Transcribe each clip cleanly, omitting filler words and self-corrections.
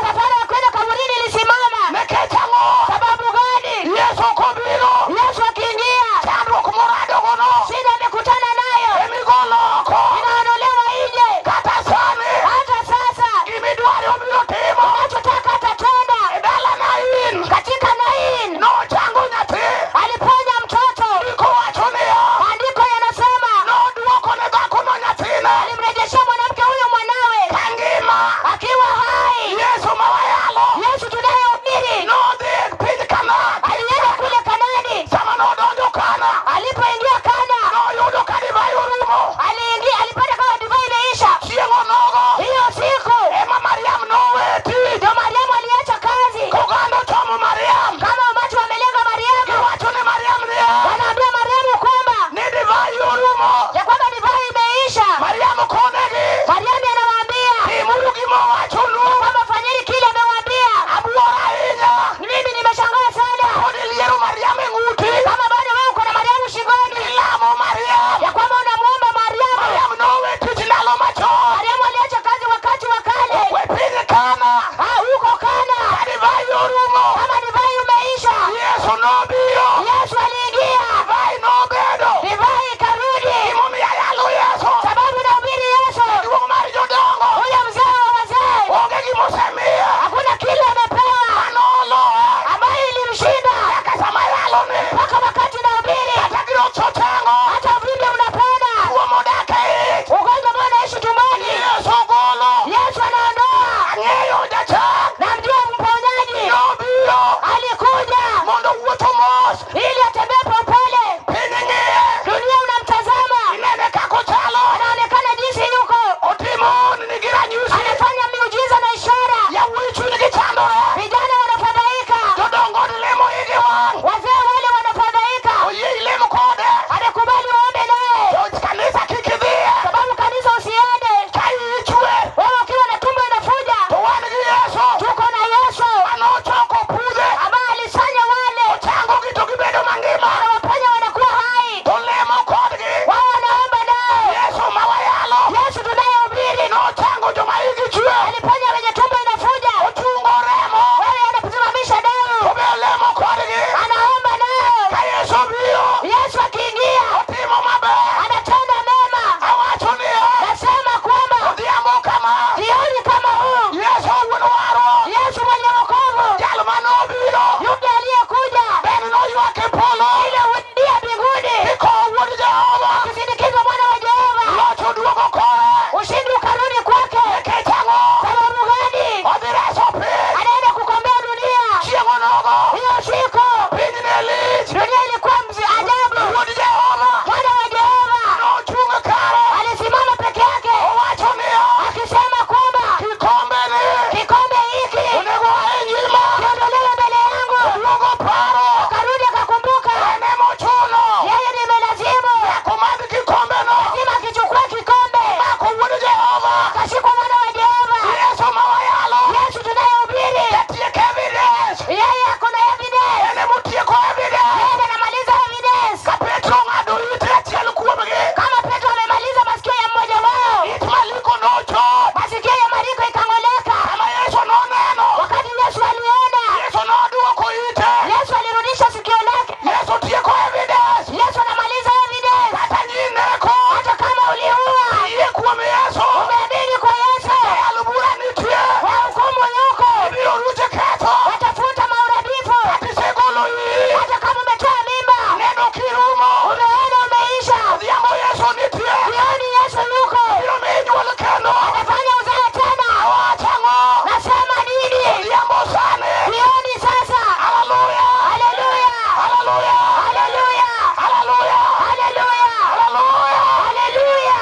Safari ya kwenda kaburini ilisimama. Nikech ang'o? Sababu gani? Yesu kobiro, Yesu akiingia, chandruok moradogono shida amekutana nayo emigolo oko. inaondolewa nje. Kata sani Hata sasa gimidwaro obiro timo unachotaka atatenda. e dala Nain. Katika Nain Nochango nyathi. aliponya mtoto. Ndiko wacho niya, Maandiko yanasema nodwoko ne dhakono nyathine alimrejeshea mwanamke huyo mwanawe kangima. akiwa hai. Yesu mawayalo Yesu tunayehubiri nodhi e piny Kanaan. alienda kule Kanani. Sama nodonjo Kana, Alipoingia Kana, noyudo ka divai orumo. aliingia alipata kama divai imeisha. Chieng' onogo Hiyo siku ema Mariam noweti. ndio Mariamu aliacha kazi. Koganda ochomo Mariam. Kama umati wamelenga Mariamu, Giwacho ne Mariam niya, wanaambia Mariamu kwamba ni divai orumo. ya kwamba divai imeisha. Mariam konegi, Mariamu anawaambia timuru gima owachonu. kwamba fanyeni kile amewaambia. Abuoro ahinya. Mimi nimeshangaa sana Pod iliero Mariam e ng'uti. kama bado wewe uko na Mariamu shingoni, Ilamo Mariam. ya kwamba unamuomba Mariamu. Mariam nowe tich ndalo machon. Mariamu aliacha kazi wakati wa kale. We piny Kana. Ah, huko Kana Ka divai orumo. kama divai umeisha, Yesu nobiro. Yesu aliingia, Divai nobedo. divai ikarudi. Gimomiyo ayalo Yesu. Sababu nahubiri Yesu, Duong' mar jodongo. huyo mzee wa wazee, Onge gimosemiya. hakuna kile amepewa Manoloye. ambayo ilimshinda Nyaka sama ayaloni. mpaka wakati nahubiri. Kata girocho chango. Hata uvimbe unapona, Tuo modak e ich. ugonjwa ambao unaishi tumboni, Yesu golo. Yesu anaondoa. Ang'eyo jachan. Namjua mponyaji Nobiro. alikuja Mondo owuotho mos. ili atembee kwa upole. Piny ng'iye. Dunia unamtazama, Inene kaka ochalo. anaonekana jinsi yuko, Otimo honni gi ranyisi. anafanya miujiza na ishara. Yawuoyi chunygi chandore. Vijana wanafadhaika, Jodongo od lemo igi wang'. wazee wale wanafadhaika. Oyie ilem kode. Amekubali waombe naye, To kanisa kik idhiye. sababu kanisa usiende Ka iyi chwe. wewe ukiwa na tumbo inafuja. To wan gi Yesu. Tuko na Yesu Manochoko pudhe. ambaye alisanya wale, Ochangogi to gibedo mangima. anawaponya wanakuwa hai, To lemo kodgi. wao wanaomba naye. Yesu mawayalo. Yesu tunayehubiri Nochango joma igi chwe. aliponya wenye tumbo inafuja, Ochungo remo. wewe anasimamisha damu, To be olemo kodgi. anaomba nao. Ka Yesu obiro. Yesu akiingia Otimo maber. anatenda mema. Awacho niya. Nasema kwamba Odhiambo kama. jioni kama huu, Yesu wuon warruok. Yesu mwenye wokovu, Jal manobiro. yule aliyekuja Ben noywak e polo. ile uingia mbinguni Kikowo wuod Jehova. akisindikizwa mwana wa Jehova, Loch oduogo kore. ushindi ukarudi kwake. Nikech ang'o? Sababu gani? Odhi reso piny. Anaenda kukomboa dunia. Chieng' onogo. Hiyo siku Piny ne lich. dunia ilikuwa ajabu. Wuod Jehova. Mwana wa Jehova Nochung' kare. alisimama peke yake Owacho niya. akisema kwamba Kikombe ni. kikombe hiki Onego a e nyima. kiondolewe mbele yangu. Oduogo paro. Akarudi akakumbuka En emochuno. yeye nimelazimu, Nyaka omadh kikombeno. lazima akichukua kikombe. Mako wuod Jehova. Akashikwa mwana wa Jehova, Yesu mawayalo. Yesu tunayehubiri, Jatiek evidence. yeye ako na evidence, En emotieko evidence. yeye ndiye anamaliza evidence. Ka Petro ong'ado ite achiel kuomgi. Kama Petro amemaliza masikio ya mmoja wao, It Maliko nochot. masikio ya Mariko ikang'oleka. Kama Yesu noneno. Wakati Yesu aliona, Yesu noduoko ite. Yesu alirudisha sikio lake. Yesu tieko evidence. Yesu anamaliza evidence. Kata nyineko. Hata kama uliua, Iyie kuom Yesu. umeamini kwa Yesu, Jayal bura nitie. wahukumu yuko, Ibiro ruch ketho. watafuta mauradifu. Kata isegolo iyi. Hata kama umetoa mimba, Neno kirumo. umeona umeisha. Odhiambo Yesu nitie. Jioni Yesu yuko, Ibiro miyi nyuol kendo. atafanya uzae tena. Awacho ang'o? Nasema nini? Odhiambo sani. Jioni sasa. Haleluya. Haleluya, Haleluya. haleluya, Haleluya. haleluya, Haleluya. haleluya.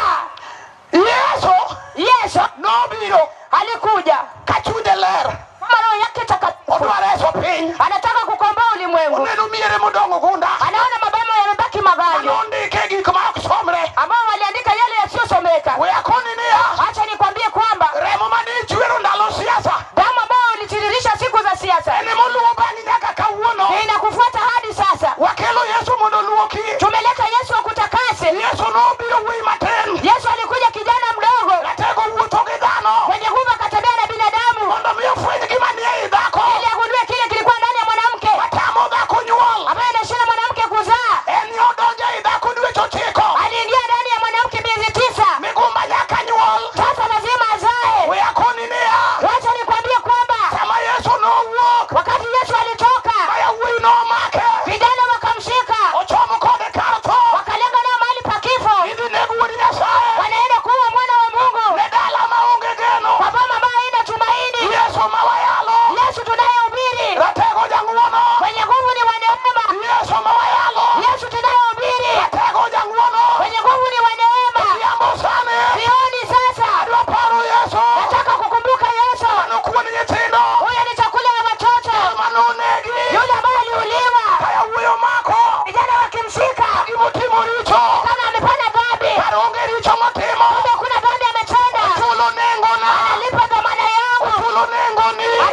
Yesu Yesu nobiro alikuja ka chunye ler. kama roho yake takatifu, Odwa reso piny. anataka kukomboa ulimwengu. Oneno miere modong' ogunda. Anaona maboma yamebaki maganjo, Manondike gik ma ok somre. ambao waliandika yale yasiyosomeka. We akoni niya. Acha nikwambie kwamba Remo mane ichwero ndalo siasa. damu ambayo ulitiririsha siku za siasa En emoluwo bang'i nyaka kawuono. inakufuata hadi sasa. Wakelo Yesu mondo oluoki. Tumeleta Yesu akutakase. Yesu nobiro wuoyi matin. Yesu alikuja kijana mdogo Ratego wuotho gi dhano. mwenye nguvu, akatembea na binadamu Mondo mi ofweny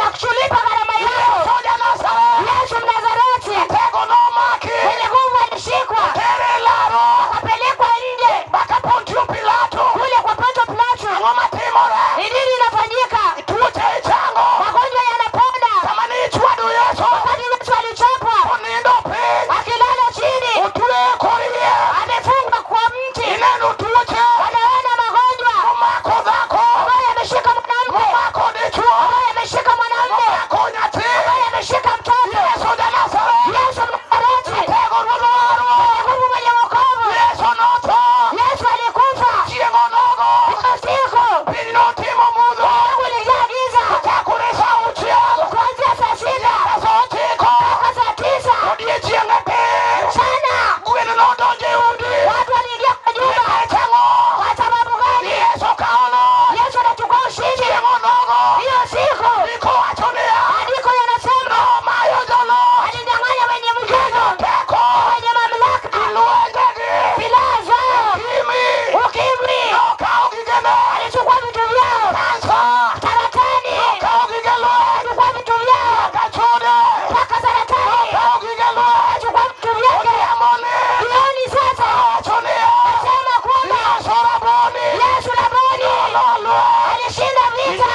Anakulipa gharama yako. Yesu ja Nazareth. Yesu Mnazareti Ratego nomaki. mwenye nguvu alishikwa Tere laro. akapelekwa nje Mbaka Pontio Pilato. kule kwa Ponto Pilato. Ang'o matimore? Ni nini inafanyika? Tuoche ichango. Magonjwa yanapona. Sama ni ichwado Yesu. Wakati Yesu alichapwa Onindo piny. akilala chini, Otwe kor yien. amefungwa kwa mti, Ineno tuoche. wanaona magonjwa Omako dhako. ambayo yameshika mwanamke, Omako dichuo. ambayo yameshika mwanaume, Omako nyathi. ambayo yameshika mtoto. Yesu ja Nazareth. Yesu Mnazareti Ratego ruodh warruok. mwenye nguvu, mwenye wokovu. Yesu notho. Yesu alikufa Chieng' onogo. hiyo siku, Piny notimo mudho. ulimwengu ulijaa giza Chakore sa auchiel. kuanzia saa 6 Sa 9. mpaka saa 9 Odiechieng' adek. mchana. Gwen nodonjo e udi. Watu waliingia kwa nyumba. Nikech ang'o? Kwa sababu gani? Yesu kawo loch. Yesu anachukua ushindi Chieng' onogo. hiyo siku. Ndiko wacho niya. Maandiko yanasema Nomayo joloch. alinyang'anya wenye mjuzo, Teko. wenye mamlaka, Lwenjegi. silaha zao, Ukimwi. ukimwi. Nokawo gigene. Alichukua vitu vyao, Kansa. saratani. Nokawo gige lweny. Alichukua vitu vyao Kachode. mpaka saratani. Nokawo gige lweny. Alichukua vitu vyake. Odhiambo ni. Jioni sasa Owacho niya. nasema kwamba Yesu Raboni. Yesu Raboni Nolo lweny. alishinda vita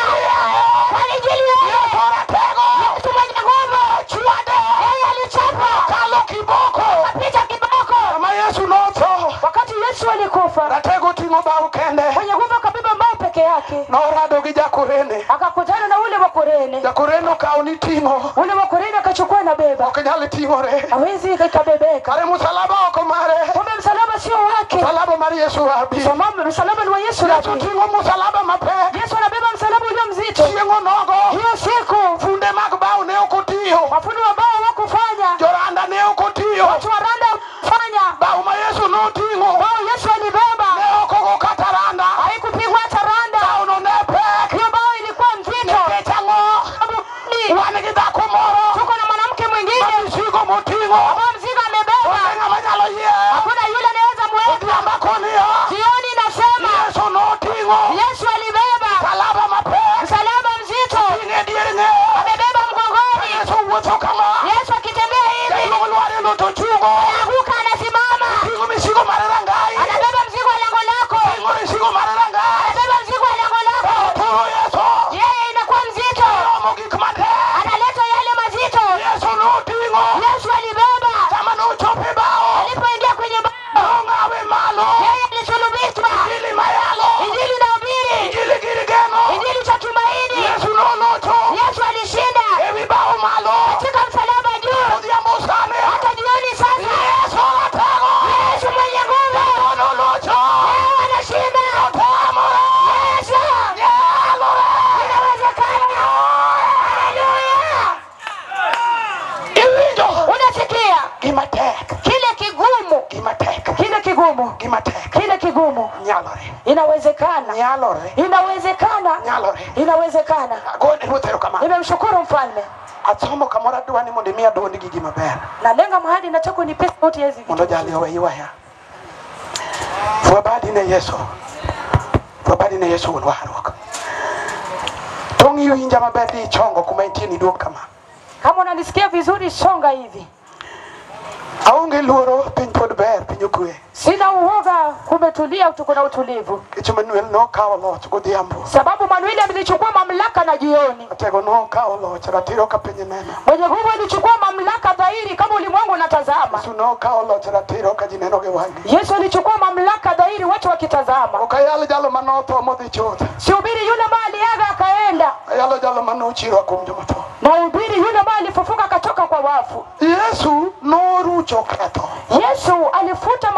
kwa injili yake. Yesu ratego. Yesu mwenye nguvu, Chwade. yeye alichapa Kalo kiboko. akapita kiboko. Sama Yesu notho. Wakati Yesu alikufa, Ratego ting'o bao kende. mwenye nguvu akabeba mbao peke yake, Norado gi jakorene. akakutana na ule wa Kurene. Jakorene okawo ni ting'o. Ule wa Kurene akachukua na beba, Ok nyal ting'ore. hawezi ikabebeka. Kare musalaba ok mare. Kumbe msalaba sio wake, Msalaba mar Yesu abi. msalaba ni wa Yesu. Yesu Rabi. ting'o musalaba mapek. Yesu anabeba msalaba ulio mzito. Chieng' onogo. Hiyo siku Funde mag bao ne ok otiyo. mafundi wa mbao hawakufanya, Joranda ne ok otiyo. watu wa randa hawakufanya. Bao ma Yesu noting'o. Bao Yesu alibeba Ne ok ogo kata randa. haikupigwa hata randa. Bao no ne pek. Hiyo bao ilikuwa nzito. Nikech ang'o? Sababu gani? Wan gi dhako moro. Tuko na mwanamke Ma mwingine mizigo moting'o. ambaye mzigo amebeba, Onge ng'ama nyalo yie. hakuna yule anaweza mweka. Odhiambo koniya. Jioni nasema Yesu noting'o. Yesu alibeba Msalaba mapek. msalaba mzito, Ting'e dier ng'eye. amebeba mgongoni. Yesu wuotho kama. Yesu akitembea hivi Jaduong' lware no to chungo. anaanguka, anasimama, Ting'o mizigo mar rangai. anabeba mzigo wa lango lako, Ting'o mizigo mar rangai. anabeba mzigo wa lango lako. Oturo Yesu. Yeye inakuwa mzito, Omo gik matek. analeta yale mazito. Yesu noting'o. Yesu alibeba. Sama nochopo e bao. Alipoingia kwenye bao, Nong'awe malo. yeye alisulubishwa. Injili mayalo. Injili inahubiri, Injili gir geno. injili cha tumaini. Yesu nolocho. Yesu alishinda Ewi bao malo. katika msalaba juu. Odhiambo sani. Hata jioni sasa, Yesu ratego. Yesu mwenye nguvu Nolocho. leo anashinda. Otamore. Yesu, Nyalore. inawezekana. Haleluya! Iwinjo. Unasikia Gima tek. kile kigumu, Gima tek. kile kigumu, Gima tek. kile kigumu Nyalore. inawezekana, Nyalore. inawezekana, Nyalore. inawezekana. Agone ruoth erokamano. Nimemshukuru mfalme. Asomo kamoro adwa ni mondo imiya duondi gi gima ber. Nalenga mahali nataka unipe sauti ya hizi vitu. Mondo jali owe ywaya. Fwa badi ne Yesu. Fwa badi ne Yesu wuon warruok. Tong' iwinja maber di ichongo kuma intie ni duog kama. Kama unanisikia vizuri, songa hivi. Aonge luoro, piny pod ber, piny okwe. Sina uoga, kumetulia, tuko na utulivu, Nikech Manuel nokawo loch godhiambo. sababu Manueli alichukua mamlaka na jioni. Ratego nokawo loch ratiro ka piny neno. Mwenye nguvu alichukua mamlaka dhahiri, kama ulimwengu unatazama. Yesu nokawo loch ratiro ka ji neno gi wang'gi. Yesu alichukua mamlaka dhahiri, watu wakitazama. Ok ayal jalo manotho modhi chuth. Sihubiri yule ambaye aliaga akaenda, Ayalo jalo manochiero kuom jomotho. nahubiri yule ambaye alifufuka akatoka kwa wafu. Yesu norucho ketho. Yesu alifuta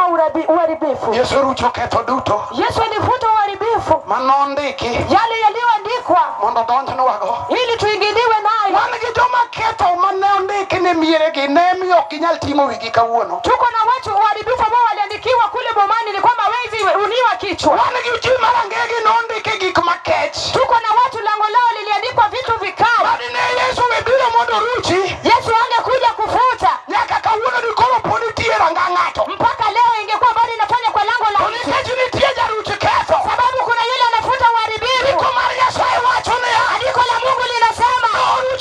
uharibifu. Yesu rucho ketho duto Yesu alifuta uharibifu, manondiki yale yaliyoandikwa mondo odonjnwago. ili tuingiliwe nayo. Wan gi joma ketho mane ondiki ne mieregi ne miyo ok ginyal ting'o wigi kawuono. Tuko na watu uharibifu ambao waliandikiwa kule bomani, ni kwamba wezi uniwa kichwa. Wan gi ji marangegi nondiki gik makech. Tuko na watu lango lao liliandikwa vitu vikali. Mani ne Yesu we biro mondo oruchi. Yesu angekuja kufuta Nyaka kawuono ni koro pod nitie ranga ng'ato. mpaka leo ingekuwa bado inafanya kwa lango la To mtu, nikech nitie jaruch ketho. sababu kuna yule anafuta uharibifu. Ndiko mar Nyasaye wacho niya. Andiko la Mungu linasema Norucho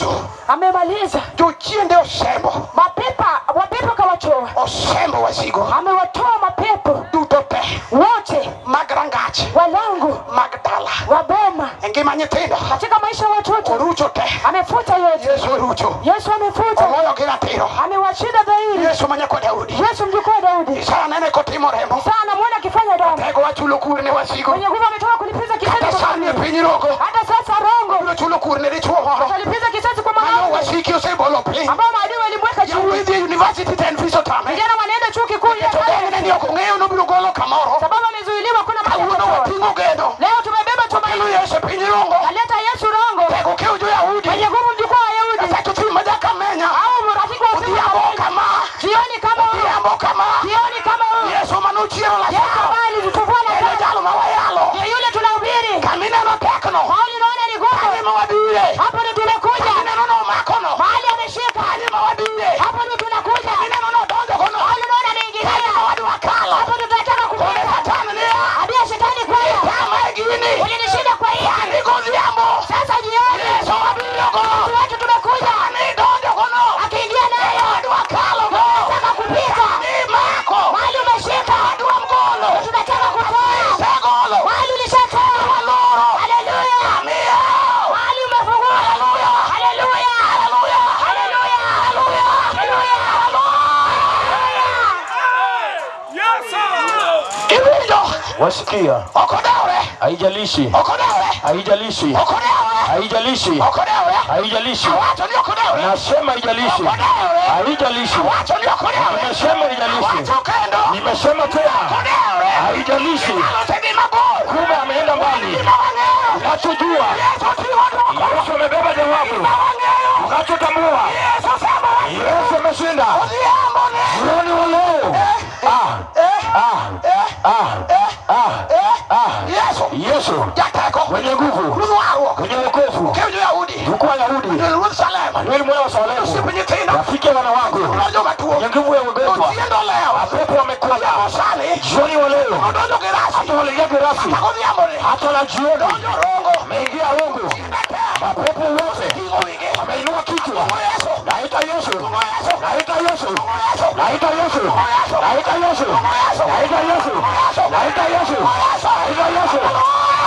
Orucho. Amemaliza. Jochiende osembo. Mapepa, mapepo kawatoa. Osembo wasigu. Amewatoa mapepo Duto te. wote, Mag rangach. walango, Mag dala. wa boma, E ngima nyithindo. katika maisha ya watoto. Orucho te. Amefuta yote. Yesu orucho. Yesu amefuta, Oloyo gi ratiro. amewashinda dhahiri. Yesu ma nyakwa Daudi. Yesu mjukuu wa Daudi. Isaya nene kotimo remo. Sana muona akifanya damu. Tego wachulo kur ne wasigu. Mwenye nguvu ametoka kulipiza kisasi Kata kwa sani e familia. piny rogo. Hata sasa Rongo Obiro chulo kur ne dichuo moro. atalipiza kisasi kwa Mano mwanamke wasiki osebolo piny. ambao maadui walimweka chini. Yawuoyi dhi e university to en fees otame. Vijana wanaenda chuo kikuu yeye To geng'ne ni ok ong'eyo nobiro golo kamoro. sababu amezuiliwa, kuna mahali Kawuono atatoa. wating'o geno. Leo tumebeba tumaini, Wakelo Yesu e piny Rongo. kaleta Yesu Rongo, Tego keo jo-Yahudi. mwenye nguvu, mjukuu wa Wayahudi Aseto tim ma jakamenya. au rafiki wa usiku Odhiambo wa kama. jioni kama huyu, Odhiambo kama. jioni kama huyu. Yesu manochiero Yesu Lazaro. ambaye alizifufua En e Lazaro jalo ma wayalo. ndiye yule tunahubiri. Kamineno tekno. Mahali unaona ni gumu, Kanye ma wabire. hapo ndio tumekuja. Kamineno nomakono. Mahali ameshika, Kanye ma wabire. hapo ndio tunakuja. Kamineno nodonjogono. Mahali unaona anaingilia, Kanye ma wadwa kalo. hapo ndio tunataka Kone kupita. Satan niya. Ambia shetani kwaya, Tama e gini. ulinishinda kwa hii. Sani godhiambo. Sasa jioni Yesu wabirogo. watu wetu tumekuja, Sani donjogono. akiingia nayo Wadwa kalogo. tunataka kupita. Ni mako. Mahali umeshika, Wadwa mgolo. tunataka kutoa. Isegolo. Mahali ulishatoa, Waloro. haleluya. Amiyo. Mahali umefungua, Haleluya. haleluya, Haleluya. haleluya, Haleluya. haleluya, Iwinjo. Wasikia, Ok odewre. haijalishi, Ok odewre. haijalishi, Ok odewre. haijalishi, Ok odewre. haijalishi. Awacho ni ok odewre. Nasema haijalishi, Ok odewre. haijalishi. Awacho ni ok odewre. Nimesema haijalishi, Awacho kendo. nimesema tena, Ok odewre. haijalishi. Osedhi mabor. Kumbe ameenda mbali. Gima wang'eyo. Unachojua Yesu oting'o dwoko. Yesu amebeba jawabu. Gima wang'eyo. Unachotambua Yesu sema Yesu ameshinda. Odhiambo ne. Jioni wa leo, ah, ah, ah, ah, ah. Yesu. Yesu Jateko. mwenye nguvu, Ruodh warruok. mwenye wokovu, Keo jo-Yahudi. mkuu wa Yahudi, Jerusalem. yule mwana wa Salemu, Osiep nyithindo. rafiki ya wana wangu, Odonjo matuo. mwenye nguvu ya ugonjwa, Otiendo lewo. mapepo wamekula. Odhiambo sani. Jioni wa leo, Odonjo gi rasi. hata waliingia gerasi, Godhiambo ni. hata la jioni Donjo Rongo. ameingia rungu, mapepo wote Ting'o wigi. ameinua kichwa. Yesu. Naita Yesu, Yesu. naita Yesu, naita Yesu, naita Yesu, naita Yesu, naita Yesu, naita Yesu.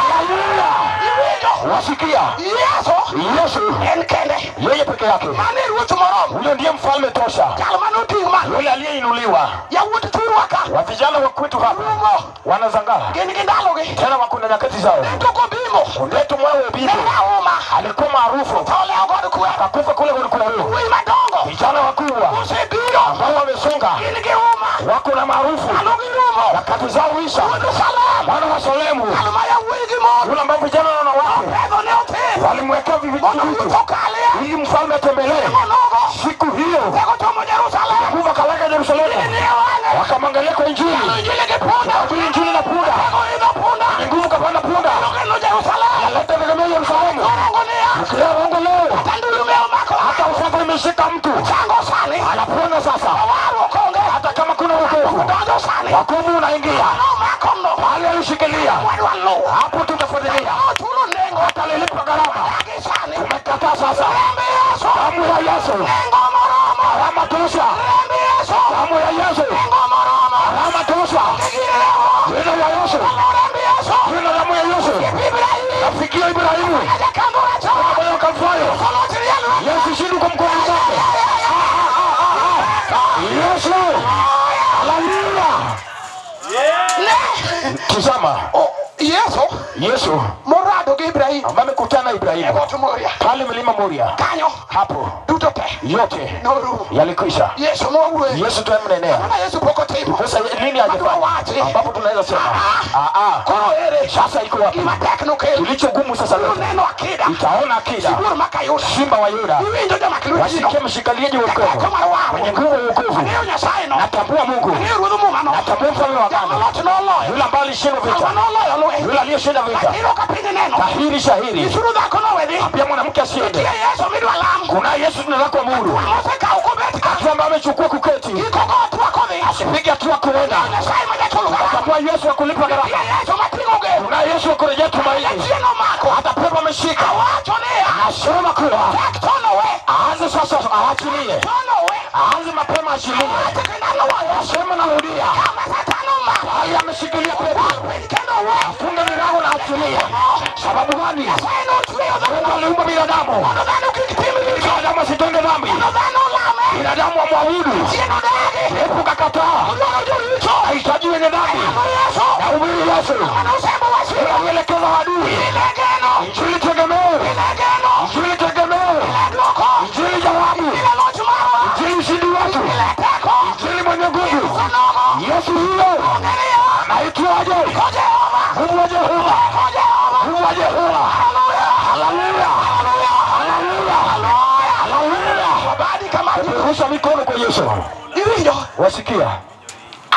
Haleluya! Iwinjo. Wasikia Yesu. Yesu En kende. yeye peke yake, Mane ruoth moromo. huyo ndiye mfalme tosha, Jal manoting' malo. yule aliyeinuliwa. Yawuot thurwa ka. Wa vijana wa kwetu hapa Rumo. wanazangaa Gin gi ndalogi. tena, wako na nyakati zao. Tok obimo. Ndeto mwana wa Ne Obibo rahuma. alikuwa maarufu, Tho lewo god kwe. akakufa kule Kweru. Wuoyi madongo. Vijana wakubwa Osebiro. ambao wamesonga Gin gi huma. wako na maarufu, Ndalo gi rumo. nyakati zao huisha. Wuod Salem. Mwana wa Salemu Ndalo ma yawuoyi gi mon. yule ambao vijana na wanawake Pedho ne othin. walimwekea Mondo vitu ruoth okalie. ili mfalme atembelee. Onogo. Siku hiyo Tego chomo Jerusalem. nguvu akaleka Yerusalemu, Nie wang'e. wakamwangalia kwa Injili, Injili gi punda. Injili, Injili na punda, Tego idho punda. ni nguvu kapanda punda, Nokelo Jerusalem. aleta tegemea Yerusalemu. Orongo niya. Ukilia rongo leo, Tandulu me omako. hata ufafa imeshika mtu Chango sani. anapona sasa, Warruok onge. hata kama kuna wokovu, Donjo sani. wokovu unaingia Nomako no. pale alishikilia Wadwa luwo. hapo, tutafuatilia Ochulo nengo. hata lilipa gharama. Gi sani. Tumekataa sasa Rembe Yesu. damu ya Yesu, Nengo moromo. gharama tosha, Rembe Yesu. damu ya Yesu, Nengo moromo. gharama tosha, Gilewo. jina la Yesu, Rembe Yesu. jina damu ya Yesu. Ibrahim. Nafikia Ibrahimu Jakambura cha. ambaye akamfayo Kolochi rielo. Yesu shindu kwa mkono wake. Yesu, haleluya! Ne. Tazama Oh, Yesu. Yesu Morado gi Ibrahim. ambaye amekutana na E Ibrahimu got Moria. pale mlima Moria, Kanyo. hapo Duto te. yote Norumo. yalikwisha. Yesu mowuoyo. Yesu tunayemnenea Mana Yesu pok otimo. sasa, nini hajafanya ambapo tunaweza sema ah, ah, Koro ere. sasa iko wapi? Gima tek nokel. Kilicho gumu sasa leo Neno akida. itaona akida Sibuor makayuda. simba wa Yuda, Iwinjo joma lwetino. wasikie mshikaliaji wa Teko wokovu, mar mwenye warruok. nguvu ya wokovu. Ang'eyo Nyasaye no. Natambua Mungu, Ang'eyo ruodh muma no. natambua mfalme wa Jal agano, maloch noloyo. yule ambaye alishinda Jal vita, manoloyo lweny. yule aliyeshinda vita, Ratiro ka piny neno. dhahiri shahiri. Nyisuru dhako nowe dhi. Pia mwanamke asiende. Nitie Yesu midwa lam. Kuna Yesu tunataka kuabudu, Mosekawo kobet ka. mtu ambaye amechukua kuketi, Giko go hatua kodhi. asipige hatua kuenda. Nyasaye ma jachul gharama. Natambua Yesu wa kulipa gharama, Nitie Yesu mating'o geno. kuna Yesu wa kurejea tumaini. Jachien omako. Hata pepo ameshika, Awacho niya. nasema kuwa Tek to nowe. Aanze sasa, aachilie. Aanze mapema, achilie. Sema narudia. Hali ameshikilia pepo. Afunge milango na achilie. Sababu gani? Mungu aliumba binadamu. Binadamu asitende dhambi. Binadamu amwabudu. Pepo kakataa. Hahitaji wenye dhambi. Nahubiri Yesu. Unaelekeza adui. Injili tegemeo. Injili tegemeo. Injili jawabu. Injili ushindi wetu. Injili mwenye nguvu. Yesu huyo anaitwaje? Mungu wa Jehova. Mungu wa Jehova. Haleluya. Haleluya. Haleluya. Wabadi kama Rusha mikono kwa Yesu. Iwinjo. Wasikia?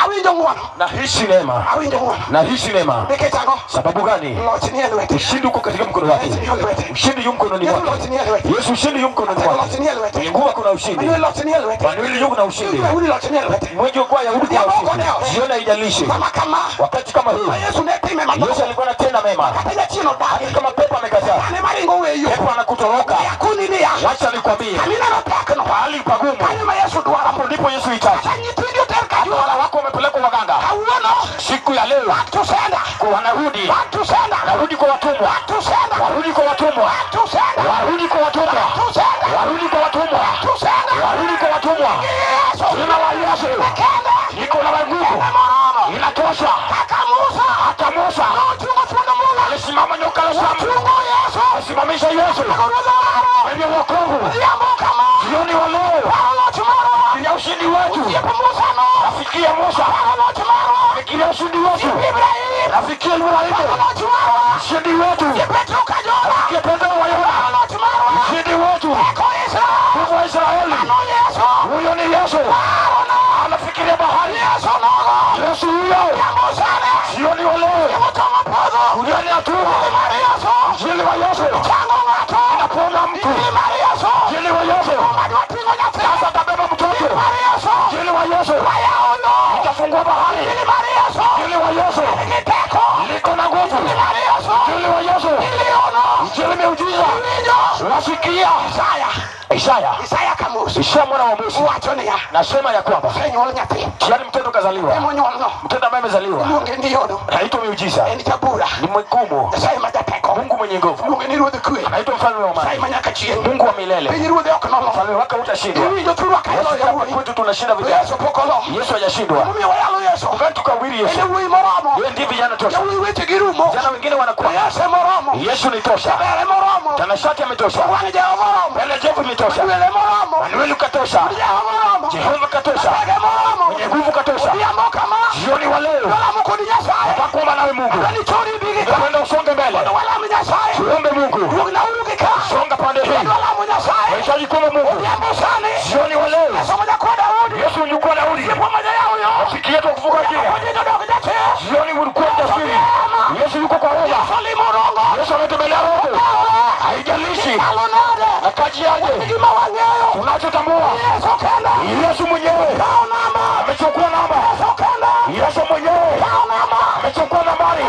Awinjo ng'wono. Nahisi neema. Awinjo ng'wono. Nahisi neema. Nikech ang'o? Sababu gani? Loch ni e lwete. Ushindi uko katika mkono wake. Loch ni e lwete. Ushindi yu mkononi Yesu mwake. loch ni e lwete. Yesu ushindi yu mkononi Loch mwake. ni e lwete. Mwenye nguvu kuna ushindi. Manuel loch ni e lwete. Manuel yu kuna ushindi. Yahudi loch ni e lwete. Mwenye kwa Yahudi kuna ushindi. Jioni haijalishi. Kama kama Wakati kama huu Yesu ne time madongo. Yesu alikuwa anatenda mema. Kata jachien odagi. Kama pepo amekataa. Ane maringo weyo. Pepo anakutoroka. Yakuni niya. Wacha nikwambie. Kamineno tekno. Pahali pagumu. Kanyo ma Yesu dwaro. Hapo ndipo Yesu hitaji. Kata nyithindi oter ka Wala wako wamepelekwa waganga. Kawuono. Siku ya leo Back to sender. kwa wanarudi. Back to sender. Warudi kwa watumwa. Back to sender. Warudi kwa watumwa. Back to sender. Warudi kwa watumwa. Back to sender. Warudi kwa watumwa. Back to sender. Warudi kwa watumwa. Yesu. Jina la Yesu. Kende. Niko na nguvu. Moromo. Inatosha. Kaka Musa. Hata Musa Nochungo thuond mula. alisimama nyoka la Shamu. Chungo Yesu. Asimamisha Yesu. Ruodh waro. Mwenye wokovu. Odhiambo kama. Jioni wa leo. Paro loch marwa. Fikiria ushindi wetu. Osiepe Musa no. Nafikia Musa. Paro loch marwa. Fikiria ushindi wetu. Ibrahim. Nafikia Ibrahimu. Paro loch marwa. Ushindi wetu. Petro Kajola. Fikia Petro wa Paro Yohana. loch marwa. Ushindi wetu. Eko Israel. Mungu wa Israeli. Ano Yesu. Huyo ni Yesu. Paro no. Anafikiria bahari. Yesu nogo. Yesu huyo. Musane. Jioni wa leo. Mutomo podho. Duniani hatua. Mar Yesu. Injili wa Yesu. Chango ng'ato. Inaponya mtu. Mar Yesu. Injili wa Yesu. Madwa ting'o nyathi. Sasa atabeba mtoto. Mar Yesu. Injili wa Yesu. Wayawo yo. Itafungua bahari. Mar Yesu. Injili wa Yesu. Nigi teko. Liko na nguvu. Mar Yesu. Injili wa Yesu. Iliono. Injili miujiza. Winjo. Wasikia. Isaya. Isaya. Isaya kamusi. Isaya mwana wa Amosi. Wacho niya. Nasema ya kwamba Osenyuol nyathi. yaani mtoto kazaliwa. Emonyuolno. Mtoto ambaye amezaliwa Iluonge ni Yono. anaitwa miujiza. En jabura. Ni mgumu. Nyasaye ma jateko. Mungu mwenye nguvu. Iluonge ni Ruodh kwe. Anaitwa mfalme wa Nyasaye amani. ma nyaka chieng'. Mungu wa milele. Piny ruodhe ok nolo. Mfalme wake hutashindwa. Iwinjo thurwa ka iloyo Yesu hapa wuoyi. kwetu tunashinda To vijana. Yesu pok olo. Yesu hajashindwa. Omiyo wayalo Yesu. Wakati tukahubiri En Yesu. e wuoyi moromo. Yeye ndiye vijana tosha. Yawuoyi wechegi rumo. Vijana wengine wanakuwa. Yesu emoromo. Yesu ni tosha. Ber emoromo. Tanashati ametosha. Wang' Jehova oromo. Mbele Jehova imetosha. Manuel emoromo. Manuel katosha. Jehova oromo. Jehova katosha. Tege moromo. Mwenye nguvu katosha. Odhiambo kama. Jioni wa leo Walamo kod Nyasaye. tutakuomba nawe Mungu. Adwani chori bigi ka. Kwenda usonge mbele. Walam Nyasaye. Tuombe Mungu. Duognauru gi ka. Songa pande hii. Walamo Nyasaye. Unahitaji kuomba Mungu. Odhiambo sani. Jioni wa leo Somo jakwa Daudi. Yesu ulikuwa Daudi. Pamoja yao yo. Rafiki yetu wa kuvuka njia. Kojito dok jachir. Jioni ulikuwa mjasiri. Yesu yuko kwa roho. Solimo rongo. Yesu ametembelea roho. Haijalishi Chalo nade. nakaji aje. Gima wang'eyo. Tunachotambua Yesu kende. Yesu mwenyewe Kao namba. amechukua namba. Yesu kende. Yesu mwenyewe Kao namba. amechukua nambari.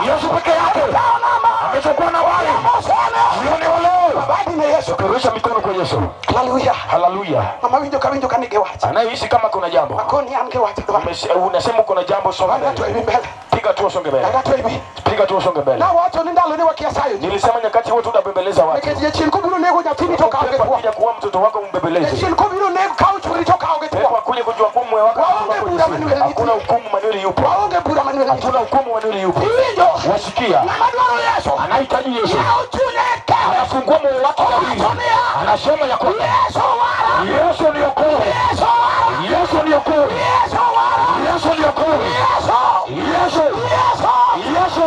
Yesu peke yake Kao namba. amechukua nambari. Osene. Jioni wa leo Babadi ne Yesu. Peperusha mikono kwa Yesu. Haleluya. Haleluya. Mama winjo ka winjo ka nigi wach. Anayehisi kama kuna jambo. Akoni an gi wach dwa. Unasema kuna jambo, songa Ng'ato mbele. ewi mbele. Piga tu usonge mbele. Ng'ato ewi. Piga tu usonge mbele. Nawacho ni ndalo ni wakia sayo ji. Nilisema nyakati wote unabembeleza watu. Nikech jachien kobiro nego nyathini to kawo gi Pepo thuon. akija kuua mtoto wako umbembeleze. Jachien kobiro nego kawo chwori to kawo gi Pepo thuon. akuja kujua kuwa mume wako Waonge bura Manuel nitie. hakuna hukumu Manuel yupo. Waonge bura Manuel nitie. Hakuna hukumu Manuel yupo. Iwinjo? Wasikia? Ng'ama dwaro Yesu. Anahitaji Yesu. Yaw chunye kewe. Anafungua moyo wake Daudi. Owacho niya. Anasema ya kwamba Yesu wara. Yesu niokoe. Yesu wara. Yesu niokoe. Yesu wara. Yesu niokoe. Yesu. Yesu. Yesu. Yesu. Yesu.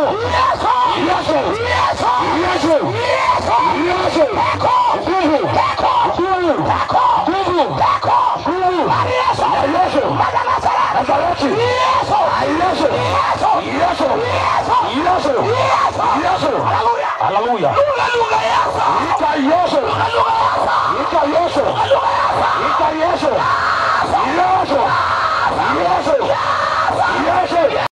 Yesu. Yesu. Yesu. Yesu. Yesu. Teko. Nguvu. Teko. Nguvu. Teko. Nguvu. Teko. Nguvu. Mar Yesu. Ya Yesu. Mar Nazareth. Nazareti. Yesu. Yesu. Yesu. Yesu. Yesu. Yesu. Yesu. Yesu. Haleluya. Haleluya. Lula lugha Yesu. Ita Yesu. Lugha Yesu. Ita Yesu. Lugha Yesu. Ita Yesu. Yesu. Yesu. Yesu.